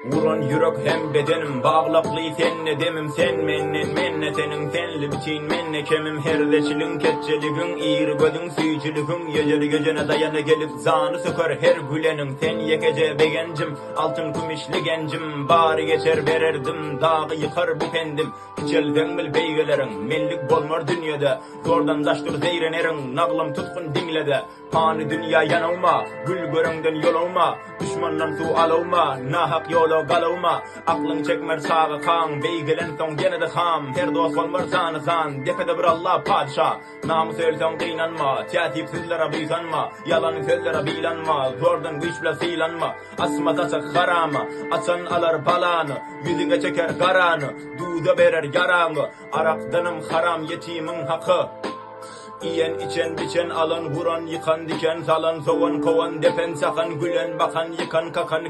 Uran ýürek hem bedenim Baglakly sende demim Sen menden mende seniň Senli bütin mende kemim Herzeçiligiň ketjeligiň Iri gözüň süýjüligiň Ýejeli gejene daýana gelip Jany söker her güleniň Sen ýekeje begenjim Altyn kümüşli genjim Bary geçer bererdim Dagy ýykar bu pendim Kiçelseň bil beýgeleriň Menlik bolmar dünýede Zordan daş dur zeýreneriň Naglym tutgun diňle-de Pany dünýä ýanawma, gül göreňden ýolawma, Duşmandan suw alawma, nahak ýola galawma, Aklyň çekmer çagakaň, beýgelensoň ýene-de ham, Her dost bolmar jany jan, depede bir Alla patyşa. Namys ölseň gynanma, täsipsizlere buýsanma, Ýalan sözlere bylanma, zordan güýç bile sylanma, Açma saçak harama, açan alar balany, Ýüzüňe çeker garany, duza berer ýaraňy, Arakdanam haram ýetimiň haky. Iýen, içen, biçen, alan, guran, ýykan, diken, salan, sowan, kowan, depen, çakan, gülen, bakan, ýykan, kakan.